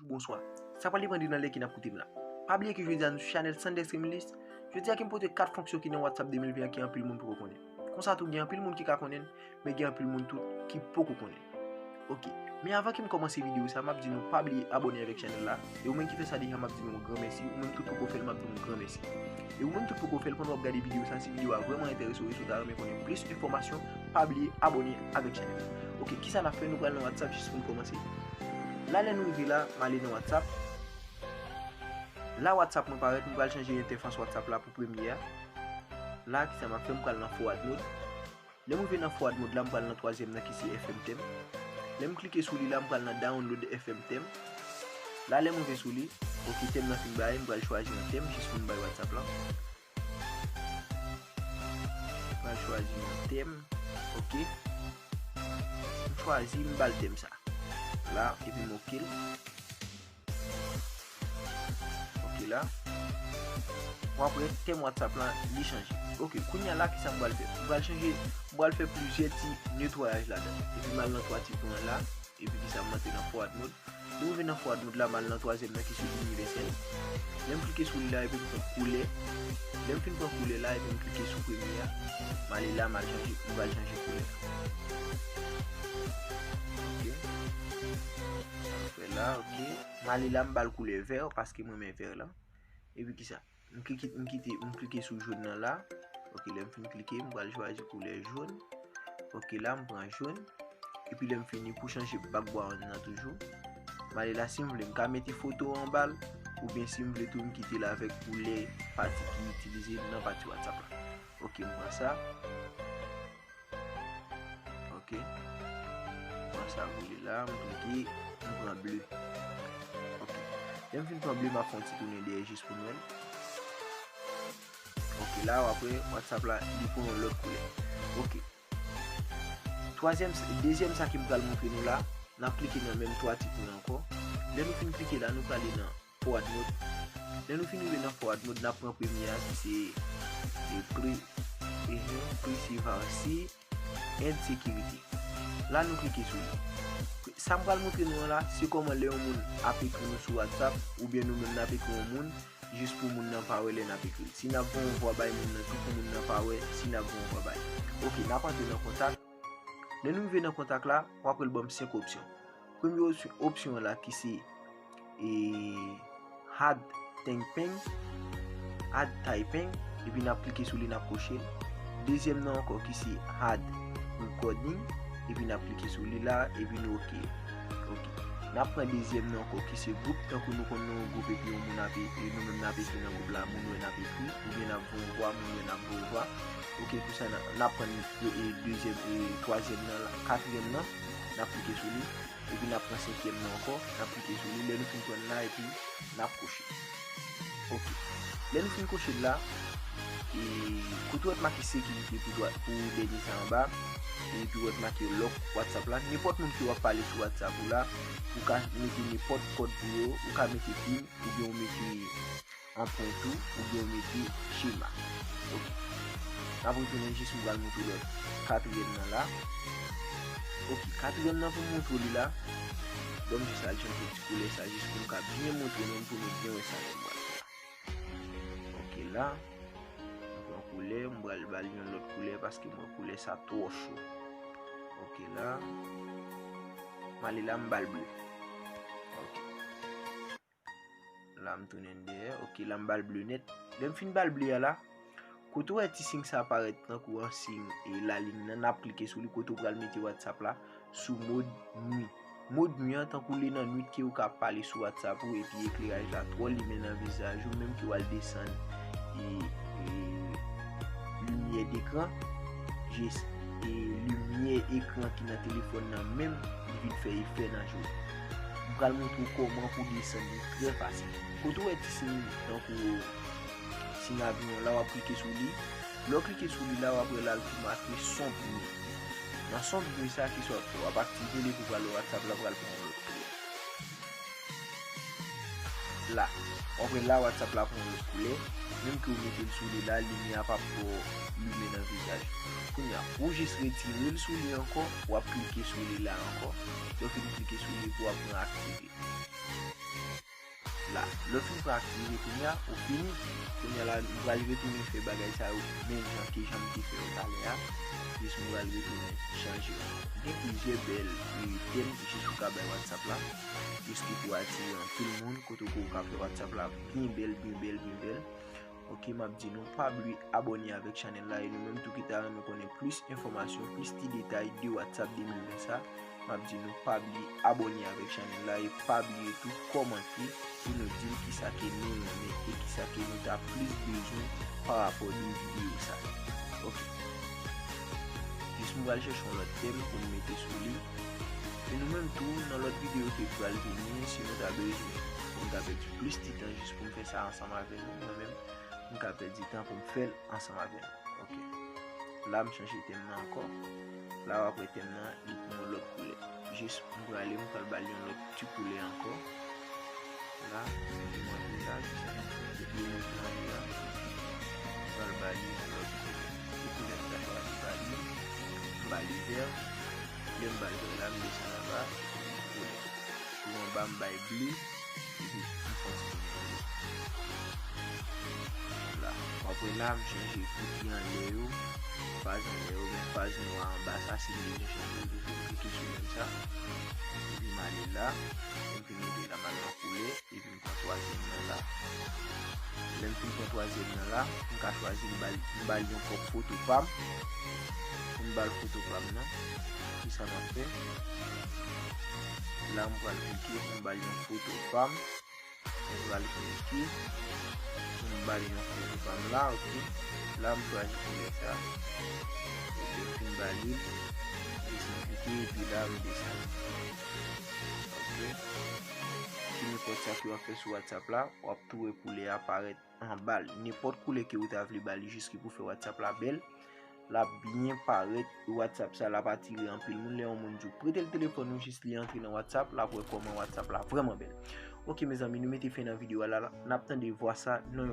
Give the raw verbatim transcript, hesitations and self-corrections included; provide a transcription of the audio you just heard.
Bonswa. Sa pral depann de nan lè ke n ap koute m la. Pa bliye ke jodi a nou sou chanèl Sanders Remilus. Jodi a ke m pote kat fonksyon ki nan WhatsApp de mil ven an ke anpil moun poko konnen. Konsa tou gen anpil moun ki ka konnen l, men gen anpil moun tou ki poko konnen l. Ok. Men avan ke m kòmanse videyo sa, m ap di nou pa bliye abòne avèk chanèl la. E ou menm ki fè sa deja, m ap di nou yon gran mèsi. Ou menm tou poko fè l, m ap di nou yon gran mèsi. E ou menm tou poko fè l pandan w ap gade videyo sa, si videyo a vrèman enterese w e si w ta renmen konnen plis enfòmasyon, pa bliye abòne avèk chanèl la. Ok, kisa n ap fè? Nou pral nan WhatsApp jis pou n kòmanse. La, lè nou rive la, m ale nan WhatsApp. La, WhatsApp mwen parèt, m pral chanje entèfas WhatsApp la pou premye a. La, kisa m ap fè? M pral nan forward mode. Lè m rive nan forward mode la, m pral nan twazyèm nan ki se F M tèm. Lè m klike sou li la, m pral nan download F M tèm. La, lè m rive sou li, ok, tèm nan fin bay, m pral chwazi yon tèm jis pou m bay WhatsApp la. M pral chwazi yon tèm, ok. M chwazi, m ba l tèm sa. La, epi m ok l. Ok la. Bon, apre, tèm WhatsApp la, li chanje. Ok, kounye a la, kisa m pral fè? M pral chanje, m pral fè plizyè ti netwayaj ladan. Epi m al nan twa ti pwen la, epi kisa m antre nan forward mode. Lè m rive nan forward mode la, m al nan twazyèm nan ki se inivèsèl. Lè m klike sou li la, epi m pran koulè. Lè m fin pran koulè la, epi m klike sou premye a, m ale la, m al chanje, m pral chanje koulè. Ok. Sa m fè la, ok. M ale la, m ba l koulè vè, paske m renmen vè la. Epi kisa? M klike, m kite, m klike sou jòn nan la. Ok, lè m fin klike, m pral chwazi koulè jòn. Ok, la, m pran jòn. Epi lè m fini, pou chanje background nan toujou, m ale la, si m vle, m ka mete foto anba l, oubyen si m vle tou, m kite l avèk koulè pati ki itilize nan pati WhatsApp la. Ok, m pran sa. Ok. Pran sa, koulè la, m klike, m pran ble. Ok. Lè m fin pran ble, m ap fè yon ti tounen dèyè jis pou nou wè l. Ok, la, apre, WhatsApp la, li pran yon lòt koulè. Ok. Twazyèm, dezyèm sa ke m pral montre nou la, n ap klike nan menm twa ti pwen ankò. Lè nou fin klike la, nou prale nan forward mode. Lè nou fin rive nan forward mode, n ap pran premye a ki se, e, pri-, e, privacy and security. La nou klike sou li. Sa m pral montre nou an la, se kòman lè yon moun ap ekri nou sou WhatsApp, oubyen nou menm n ap ekri yon moun, jis pou moun nan pa wè lè n ap ekri l. Si n ap voye yon vwa bay moun nan tou pou moun nan pa wè, si n ap voye yon vwa bay. Ok, n ap antre nan kontak. Lè nou rive nan kontak la, w ap wè l ban m senk opsyon. Premye opsyon, opsyon an la ki se, e, hard typing, hard typing, epi n ap klike sou li, n ap koche l. Dezyèm nan ankò ki se hard recording, epi n ap klike sou li la, epi nou ok. Ok. N ap pran dezyèm nan ankò ki se gwoup, tankou nou konn nan yon gwoup epi yon moun ap ekri, nou menm n ap ekri nan gwoup la, moun wè n ap ekri, oubyen n ap voye vwa, moun wè n ap voye vwa. Ok, pou sa, n ap, n ap pran e, e, dezyèm, e, twazyèm nan la, katriyèm nan, n ap klike sou li. Epi n ap pran senkyèm nan ankò, n ap klike sou li. Lè nou fin pran l la, epi n ap koche. Ok. Lè nou fin koche l la, e, kote w wè t make sekirite pou dwa, pou dènye sa anba, epi w wè t make lock WhatsApp la, nenpòt moun ke w ap pale sou WhatsApp ou la, ou ka mete nenpòt kòd pou yo, ou ka mete pin, oubyen w mete anprent ou, oubyen w mete chema. Ok. N ap retounen jis m pral montre lòt katriyèm nan la. Ok, katriyèm nan pou m montre w li la. Ban m jis al chanje ti koulè sa jis pou m ka byen montre nou, pou nou byen wè sa nou pral fè. Ok la. M pran koulè, m pral ba l yon lòt koulè paske m wè koulè sa twò cho. Ok la. M ale la, m ba l ble. Ok. La, m tounen dèyè. Ok, la, m ba l ble nèt. Lè m fin ba l ble a la, kote w wè ti siy sa parèt tankou yon siy e lalin nan, n ap klike sou li kote w pral mete WhatsApp la sou mòd nwi. Mòd nwi an, tankou li nan nwit ke ou ka pale sou WhatsApp ou epi ekleraj la twò limen nan vizaj ou, menm ke w al desann e, e limyè dekran, jes e limyè ekran ki nan telefòn nan menm, li vin fè efè nan je w. M pral montre w kòman pou desann li trè fasil. Kote w wè ti siy tankou siy aviyon la, w ap klike sou li. Lè w klike sou li la, w ap wè la l tou make son bri. Nan son bri sa ki sòt, w ap aktive li pou pral wè WhatsApp la pral pran yon lòt koulè. La, w ap wè la WhatsApp la pran yon lòt koulè. Menm ke w mete l sou li la, limyè a p ap fè w limen nan vizaj. Kounye a, pou w jis retire l sou li ankò, w ap klike sou li la ankò. Lè w fin klike sou li, pou w ap pran aktive. La, lè w fin pran aktive kounye a, ou fini. Kounye a la, m pral retounen fè bagay sa yo menm jan ke jan m te fè yo talè a. Jis m pral retounen chanje yo. Gen plizyè bèl, e, tèm jis ou ka bay WhatsApp la. Jis ki pou atire anpil moun, kote ou ka fè WhatsApp la byen bèl, byen bèl, byen bèl. Ok, m ap di nou pa bliye abòne avèk chanèl la e nou menm tou ki ta renmen konnen plis enfòmasyon, plis ti detay de WhatsApp de mil ven sa, m ap di nou pa bliye abòne avèk chanèl la e pa bliye tou kòmante pou nou di m kisa ke nou renmen e kisa ke nou ta plis bezwen pa rapò de videyo sa. Ok. Jis m pral chèche yon lòt tèm pou m mete sou li. E nou menm tou, nan lòt videyo ke pral vini, si nou ta bezwen pou m ta pèdi plis ti tan jis pou m fè sa ansanm avè nou, mwen menm, m ka pèdi tan pou m fè l ansanm avè nou. Ok. La, m chanje tèm nan ankò. La, w ap wè tèm nan, li pran yon lòt koulè. Jis, m prale, m pral ba l yon lòt ti koulè ankò. La, m antre la, jis, epi m antre la. M pral ba li yon lòt koulè. Ki koulè m ta chwazi ba li? M ba li vè. Lè m ba l vè la, m desann anba, m koulè. Pou anba, m bay ble. Epi m kontinye anlè. La. W ap wè la, m chanje kou ki anlè yo. Faz anlè yo, men faz nwa anba sa, si m bezwen chanje, m toujou klike sou menm sa. Epi m ale la, m vin mete la, m al nan koulè, epi m pran twazyèm nan la. Lè m fin pran twazyèm nan la, m ka chwazi m ba l, m ba l yon kòk foto pa m. M ba l foto pa m nan. Kisa m ap fè? La, m pral klike pou m ba l yon foto pa m. M pral klike pou m ba l yon foto pa m la, ok. La, m chwazi koulè sa. Epi m fin ba li l. Jis m klike, epi la, m desann. Ok. Ki nenpòt sa ke w ap fè sou WhatsApp la, w ap tou wè koulè a parèt anba l. Nenpòt koulè ke ou ta vle ba li jis ki pou fè WhatsApp la bèl, l ap byen parèt. WhatsApp sa, l ap atire anpil moun. Lè yon moun di w prete l telefòn ou, jis li antre nan WhatsApp, l ap wè kòman WhatsApp la vrèman bèl. Ok, mezanmi, nou mete fen nan videyo a la, la. N ap tande vwa sa nan yon